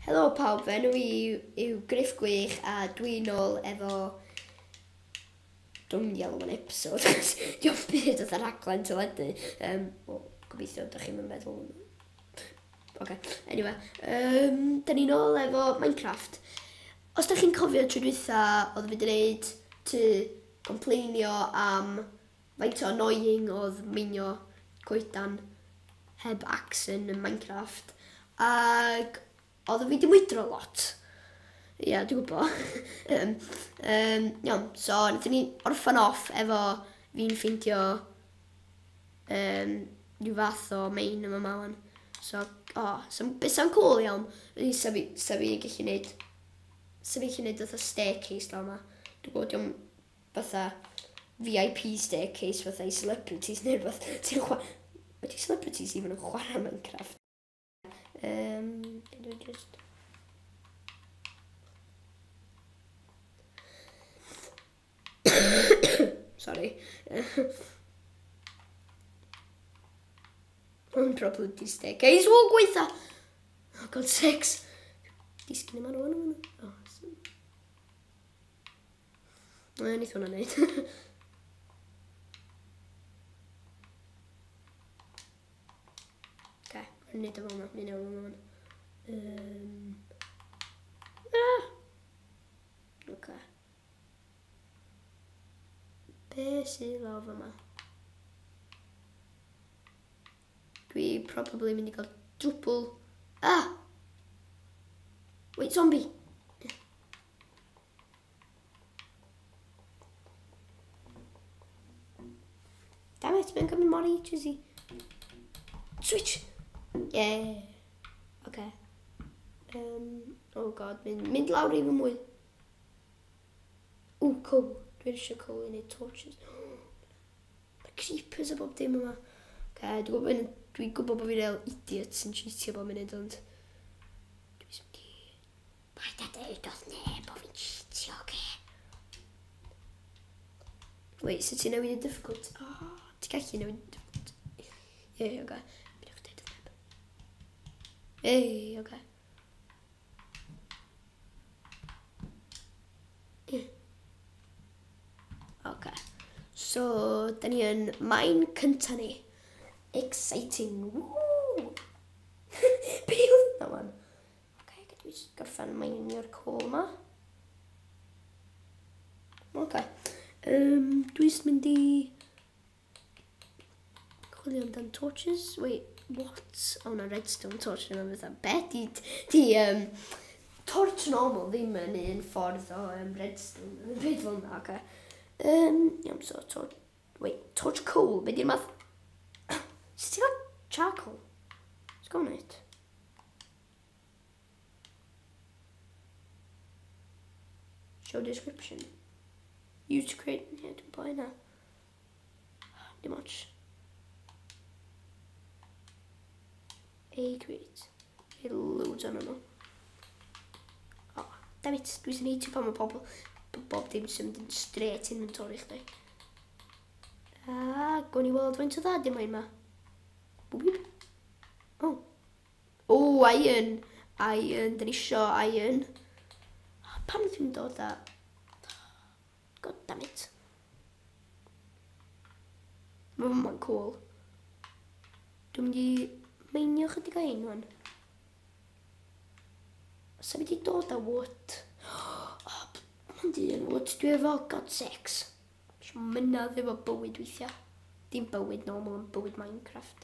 Helo pawb, fy enw i yw Griff Gwych a dwi nôl efo... Dwi'n mynd i alw yn episode, cos diolch byd oedd rhaglen teledu. Well, gobeithio ydych chi'n meddwl. Ok, anyway. Da ni nôl efo Minecraft. Os da chi'n cofio tro dwytha, oedd fi wedi gwneud tŷ complainio am faint o annoying oedd meinio coedan heb axe yn Minecraft. Ac oedd fi wedi mwydro lot. Ie, yeah, dwi'n gwybod. Iawn, so wnaethon ni orffan off efo fi'n ffeindio rhyw fath o main yma ma wan. So, oh, so, beth sy'n cool iawn, ydy sa fi, sa fi'n gallu neud, sa fi'n gallu neud fatha staircase lawr yma. Dwi'n gwybod diolch fatha VIP staircase fatha i celebrities neu rhywbeth. Ti'n Ydy celebrities even yn chwarae Minecraft? Dwi just... Sorry. Mae'n probably di staircase. O, gweitha! Oh, God, six. Disgyn yma, nhw, nhw, nhw. Oh, na, neith hwnna neud. Oce, mae'n neud o fel yma. Mae'n iawn fel yma. Ah! Oce. Be sydd lawr fyma? Dwi probably mynd i gael drwbl. Ah! Wait, zombie! Damn it, mae'n cymryd mor ages i... Switch! Yeah! Okay. Oh god, mynd lawr i fy mwy. Ooh, coal. Dwi'n eisiau coal i wneud torches. Mae creepers a bob dim yma. Okay, dwi'n dwi gwybod bod fi'n real idiot sy'n cheatio bob munud, ond... Dwi'n mynd i... Paid a deud wrth neb bod fi'n cheatio, oce? Wait, sut ti'n newid y difficult? Oh, ti'n gallu newid y difficult? Ie, yeah, oce. Peidiwch deud wrth neb. Ei, oce. Ie. Oce. So, da ni yn main cynta ni. Exciting. Woo! Be oedd hwnna wan? Oce, gad i fi jyst gorffen meinio'r coal yma. Oce. Dwi jyst mynd i chwilio amdan torches. Wait, what? Oh, na redstone torch yma fatha. Be? Di torch normal ddim yn un ffordd o redstone. Yn byd fel yna, oce. Iawn, so, torch... Wait, torch coal? Be di'r math... Sut ti'n gael charcoal? Let's go on it. Show description. Use to create... Ie, dwi'n bod hynna. Dim ots. A create. Mae loads o'n nhw. Oh, damn it. Dwi'n sy'n heitio pan mae pobl... Bob dim sy'n mynd yn straight inventory chdi. A, gwn i weld faint o dda dim ein ma. Boop, boop. Oh. Oh, iron. Iron. Dyn ni isio iron. Oh, pam dwi'n dod â... God damn it. Mae hwnna'n cool. Dwi'n mynd i meinio chydig o ein wan. Sa fi wedi dod â wood? Oh, mae'n di yn wood. Dwi efo god sakes. Isio mynadd efo bywyd weithiau. Dim bywyd normal, ond bywyd Minecraft.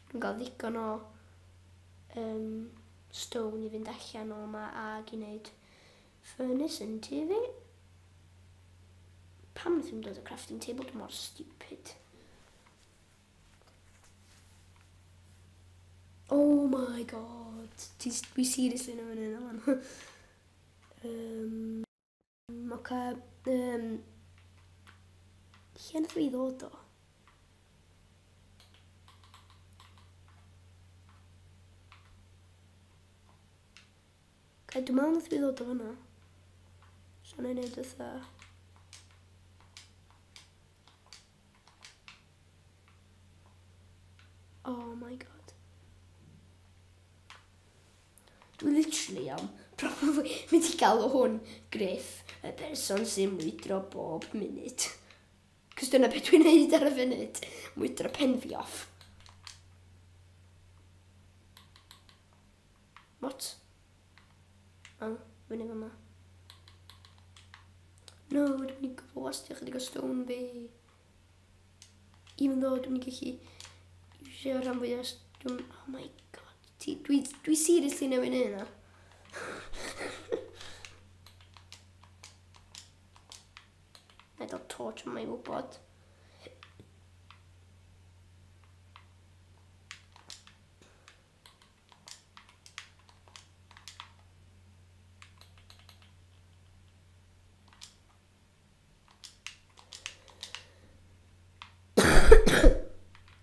Dwi'n cael ddigon o stone i fynd allan o yma ag i wneud furnace yn tŷ fi. Pam wnaeth i'n dod o crafting table? Dwi'n mor stupid. Oh my god. Dwi seriously yn mynd yna man. Oce. Lle nath fi ddod o? Oce, dwi'n meddwl nath fi ddod o fyna. So na i wneud fatha... Oh my god. Dwi literally iawn, probably mynd i gael hwn Griff, y person sy'n mwydro bob munud. Cos dyna beth dwi'n neud ar y funud, mwydro pen fi off. What? Oh, fyny fyma. No, dwi'n mynd i gyfo wastio chydig o stone fi. Even though dwi'n mynd i gallu iwsio rhan fwyaf o. Oh my God. Dwi seriously newid neud hynna. Na i gael torch yma i wybod.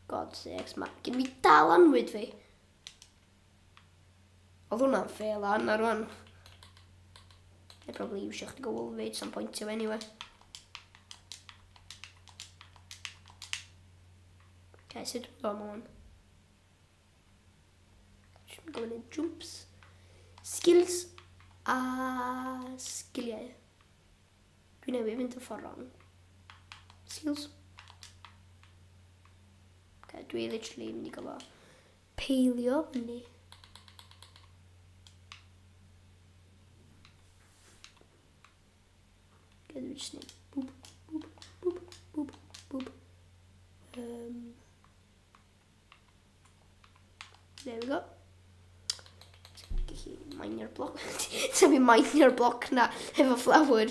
God sakes, ma gen fi dal anwyd fi. Oedd hwnna'n fail ar na rwan. I probably iwsio chdi go wool fi, some point to anyway. Okay, sut dwi'n dod ymlaen? Dwi'n gofyn i jumps. Skills a sgiliau. Dwi newydd fynd y ffordd wrong. Skills. Okay, dwi literally mynd i gofio peilio fyny. Okay, dwi jyst neud boop, boop, boop, boop, boop. There we go. Gallu minor block. Ti'n fi minor block na efo flower.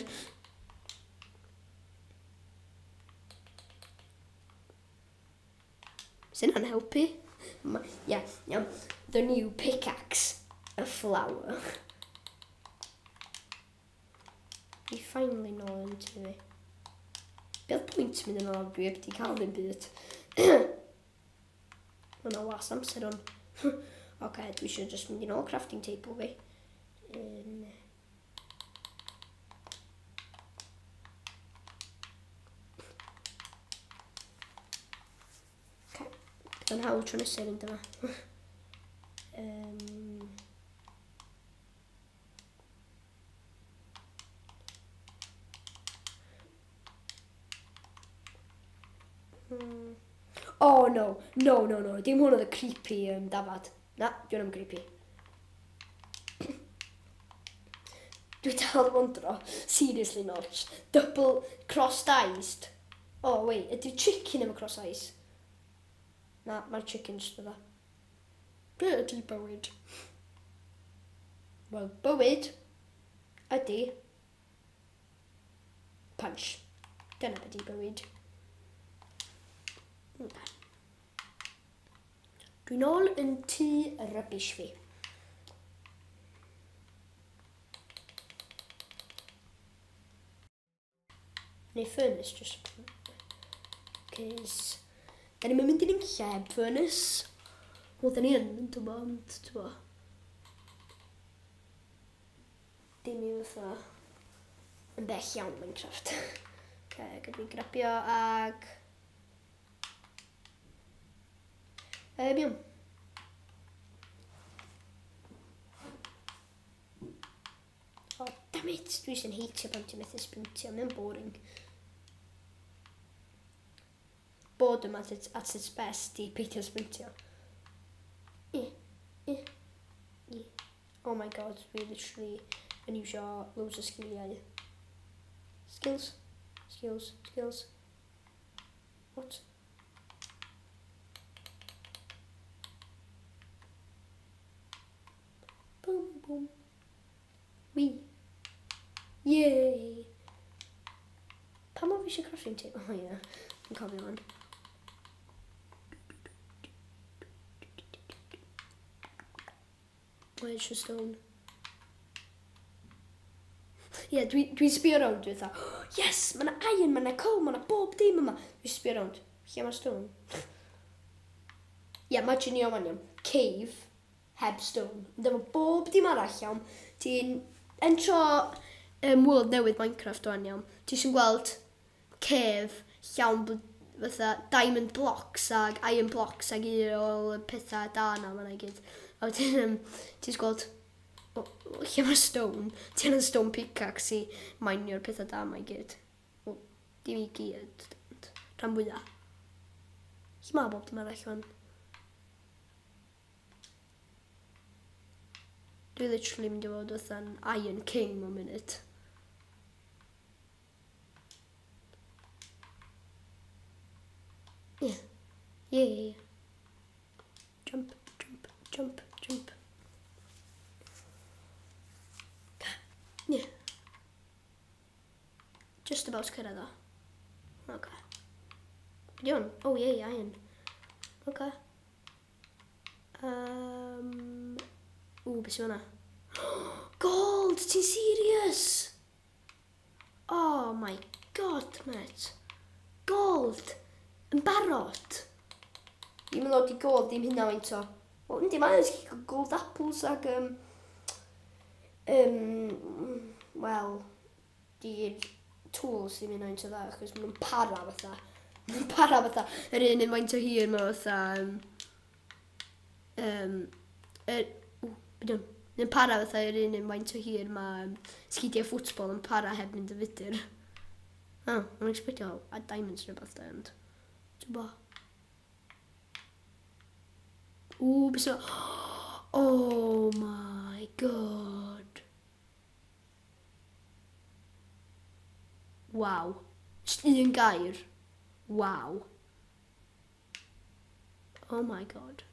Sy'n hynna'n helpu? Yeah, iawn. The new pickaxe. A flower. Fi finally nôl yn tŷ fi. Be oedd pwynt mynd yn ôl? Dwi heb di cael ddim byd. Hwna was amser hwn. Oce, dwi eisiau just mynd i nôl crafting table fi. Okay. Bydd yn hawl tro nesaf fynd yma. Oh no, no, no, no, dim hwn oedd y creepy dafad. Na, dwi'n am creepy. Dwi dal yn wondro, seriously not. Double crossed eyes. Oh wait, ydy'r chicken efo cross eyes? Na, mae'r chicken just fydda. Be ydy bywyd? Wel, bywyd ydy punch. Dyna beth ydy bywyd. Okay. Dwi'n ôl yn tŷ rubbish fi. Neu furnace, just. Cos da ni'n mynd i'n lle heb furnace. Wel, da ni yn mynd ti'n ond, ti'n bo. Dim i fatha yn bell iawn Minecraft. Okay, gyd fi grabio ag. Iawn. Oh, damn it! Dwi eisiau'n heitio pan ti'n methu sprintio. Mae'n boring. Boredom at its best di peidio sprintio. Eh, eh, eh. Oh my God, dwi literally yn iwsio loads o sgiliau. Skills, skills, skills. What? Boom, boom. Wee. Yay! Pam o fi eisiau crafting table? Oh yeah, yn cofio hwn. Where's your stone? Ie, yeah, dwi'n dwi sbio rownd, dwi'n fatha, "Oh, yes, mae yna iron, mae yna coal, mae yna bob dim yma." Dwi'n sbio rownd, lle mae stone? Ie, yeah, imagine i o'n iawn, cave, heb stone. Ond efo bob dim arall iawn, ti'n entro world newydd Minecraft o'n iawn. Ti eisiau gweld cave llawn fatha diamond blocks ag iron blocks ag un o'r pethau da na ma'n i gyd. A wedyn ti'n gweld O, lle mae'r stone? Ti angen stone pickaxe i minio'r pethau da 'ma i gyd. Wel, dim i gyd, ond rhan fwyaf. Lle mae bob dim arall fan? Dwi literally mynd i fod fatha'n Iron King mewn munud. Yeah. Jump, jump, jump, jump. Yeah. Just about cyrraedd o. Okay. Be hwn? Oh, yeah, iron. Okay. Ww, beth sy'n hwnna? Gold! Ti'n serious? Oh my God, mate. Gold! Yn barod! Ddim yn ddod i gold, ddim hynna faint o. Wel, yndi, mae'n gallu gold apples ag... Wel, di'r tools ddim hynna faint o dda, achos maen nhw'n para fatha. Maen nhw'n para fatha, yr un un faint o hir mae fatha... Ww, be di hwn? Mae'n para fatha yr un un faint o hir mae sgidiau ffwtbol yn para heb mynd yn fudur. Oh, I'm expectio a diamonds neu beth da, ond... Dwi'n bo. Ww, beth sy'n... Oh my God. Waw. Just un gair. Waw. Oh my God.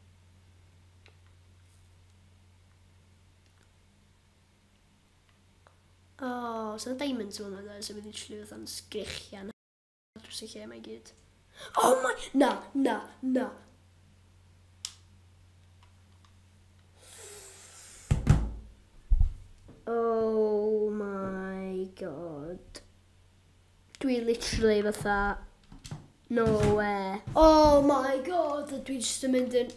Oh, so diamonds yma dda, so fydd literally fatha'n sgrechian dros y lle mae gyd. Oh my... Na, na, na. Oh my God. Dwi literally fatha... No way. Oh my God, dwi jyst yn mynd yn...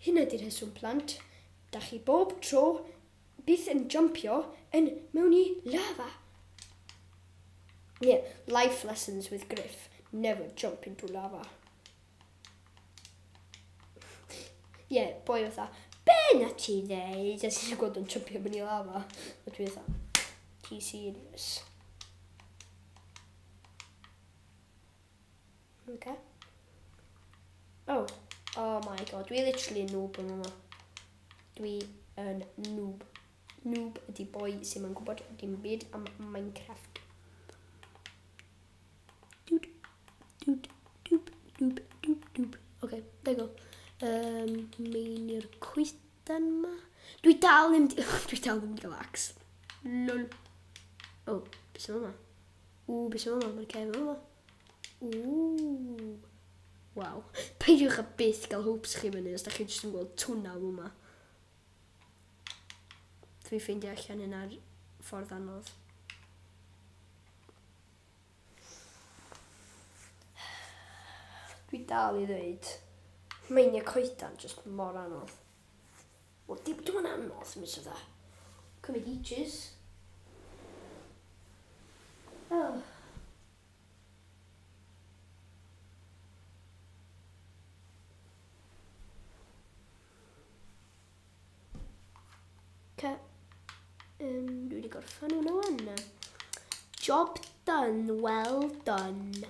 Hynna di'r rheswm plant. Da chi bob tro byth yn jumpio yn mewn i lava. Yeah, life lessons with Griff. Never jump into lava. Yeah, boi fatha, be na ti ddeud? A ti'n gweld yn jumpio mewn i lava. A dwi fatha, ti serious? Okay. Oh, oh my God, dwi literally yn noob yn yma. Dwi yn noob. Noob ydi boi sy'n yn gwybod dim byd am Minecraft. Doot, doot, doop, doop, doop, doop. Okay, there you go. Meinio'r coedan ma. Dwi dal ddim di gael axe. Lol. Oh, beth sy'n yma? Ww, beth sy'n yma? Mae'r cefn yma. Ww. Waw. Peidiwch a byth gael hopes chi fyny os da chi jyst yn gweld twnnel yma. Dwi ffeindio allan hynna'r ffordd anodd. Dwi dal i ddweud, meinio coedan jyst mor anodd. Wel, dim yn anodd, mis o dda. Cymryd ages. Oh. Okay. Dwi wedi gorffen hwnna wan. Job done, well done.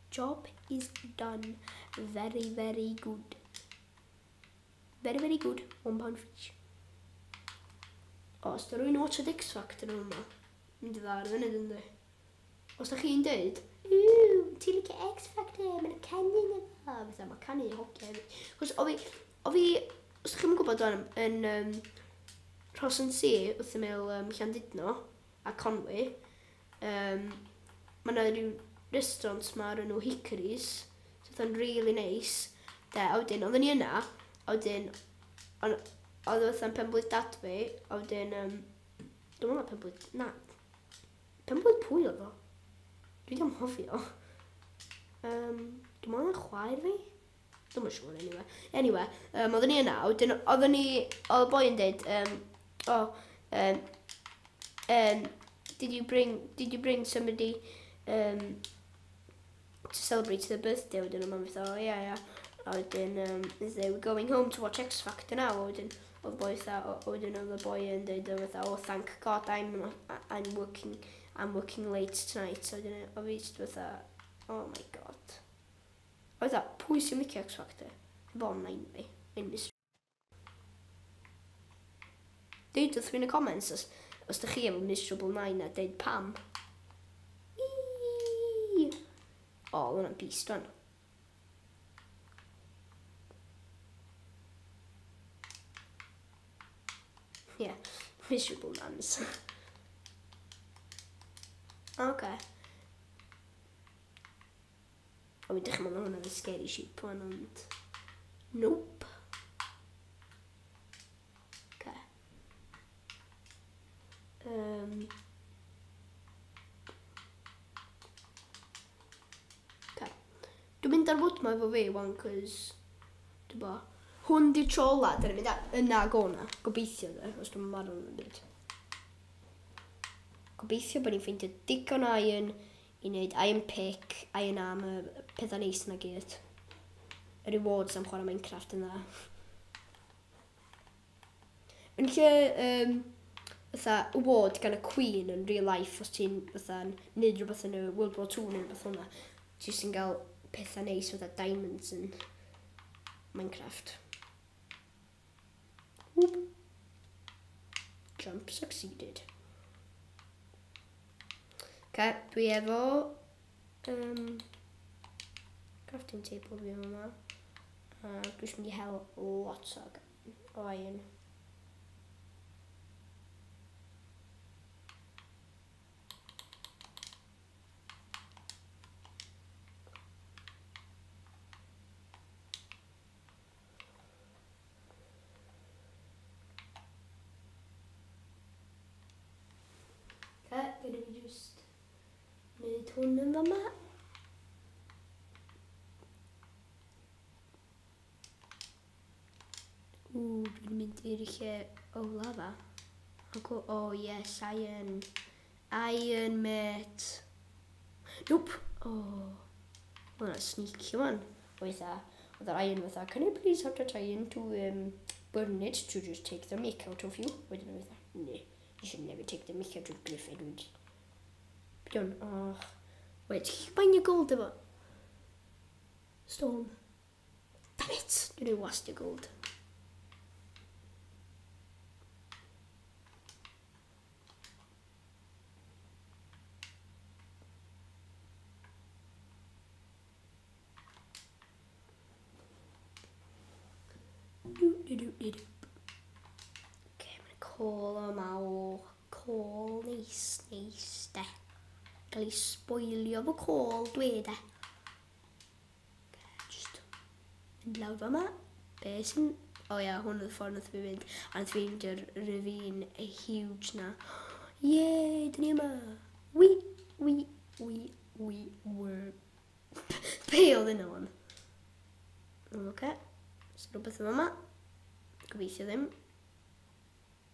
Job is done. Very, very good. Very, very good. £1 fish. Os da rwy'n watch X Factor yma, mynd i dda ar y funud, yndi? Os da chi'n dweud, ww, ti'n licio X Factor, mae'n canu yn efo. Fatha, mae canu hogia hefyd. Cos o fi, os da chi'n gwybod o'n, yn Rhos-on-Sea, wrth ymyl Llandudno a Conwy, mae yna rhyw restaurant ma o'r enw Hickories, so fatha'n really nice. De, a wedyn, oedden ni yna, a wedyn, oedd fatha'n penblwydd dad fi, a wedyn, dwi'n meddwl penblwydd, na, penblwydd pwy oedd o? Dwi ddim hofio. Dwi'n meddwl yn chwaer fi? Dwi'm yn siŵr, anyway. Anyway, oedden ni yna, wedyn, oedden ni, oedd y boi yn dweud, Did you bring somebody to celebrate their birthday?" A wedyn oedd mam fatha, "Oh, yeah." A wedyn, they were going home to watch X Factor now. A wedyn, oedd boi fatha, a wedyn oedd y boi yn dweud, oedd fatha, "Oh, thank God I'm working late tonight." So wedyn, oedd fi just fatha, "Oh my God." Oedd fatha, pwy sy'n licio X Factor? Efo nain fi. Mae'n mis. Deud wrth fi yn y comments os ydych chi efo miserable nain a deud pam. Whee! O, oh, hwnna'n beast one. Yeah, miserable nans. Okay. O, fi'n dechrau meddwl hwnna'n scary sheep one, ond... Nope. Okay. Okay. Dwi'n mynd ar wood ma efo fi, wan, cos... Dwi'n bo. Hwn di'r tro ola, dyn ni'n mynd yna ag o'na. Gobeithio, de, os dwi'n marw yn y byd. Gobeithio bod ni'n ffeindio digon o iron i wneud iron pick, iron armor, pethau neis na gyd. Y rewards am chwarae Minecraft yn dda. Yn lle fatha award gan y Queen yn real life, os ti'n fatha neud rhywbeth yn y World War II neu rhywbeth hwnna, ti jyst yn gael pethau neis fatha diamonds yn Minecraft. Whoop. Jump succeeded. Okay, dwi efo crafting table fi yma. A dwi eisiau mynd i hel lot o iron. Okay, gyda fi just wneud hwn yn fama. Ww, dwi'n mynd i'r lle o lava. Ac oh yes, iron. Iron, mate. Nope. Oh. Hwnna'n sneaky one. Weitha, oedd yr iron fatha, "Can I please have that iron to burn it to just take the mick out of you?" Wedyn oedd fatha, "Ne, you should never take the mick out of Griff Edwards." Bdiwn, oh. Wait, ti'n gallu beinio gold efo? Stone. Damn it! Dwi'n ei wastio gold. Do, do, do, do, do. Okay, mae'n coal yma o. Coal, neis, neis, de. Gael ei spoilio fo coal, dwi, de. Okay, just mynd lawr fama. Be sy'n... O ia, hwn oedd y ffordd nath fi fynd. A nath fi fynd i'r ravine huge na. Yay, dyn ni yma. We were... Be oedd yna wan? Oce. So rhywbeth yma. Gobeithio ddim.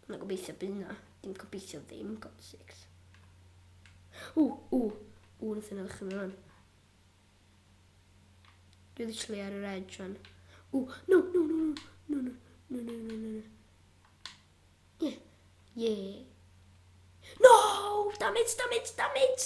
Na, gobeithio bydd na. Dim gobeithio ddim, God sakes. Ww, ww, ww, nath yna ddechrau mewn. Dwi literally ar yr edge wan. Ww, no, no, no, no, no, no, no, no, no, no, no. Yeah, yeah. No! Damn it, damn it, damn it!